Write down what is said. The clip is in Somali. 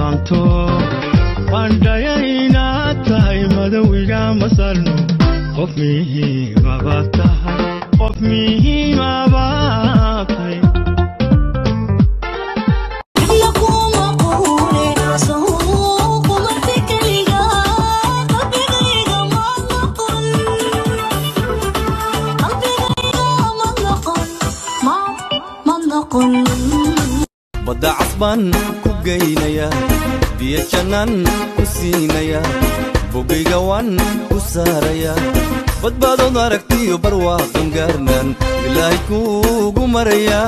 dhaanto Bandhayaynaad tahay, madowiga ma sarno. Qof mihiimaba tahay, qof mihiimaba tahay. Badda casbaan ku geynaya, biyo jannaan ku siinaya, bogayga waan ku saaraya. Badbaadood aragtiyo barwaaqan gaarnaan bilaahi kuugu maraya.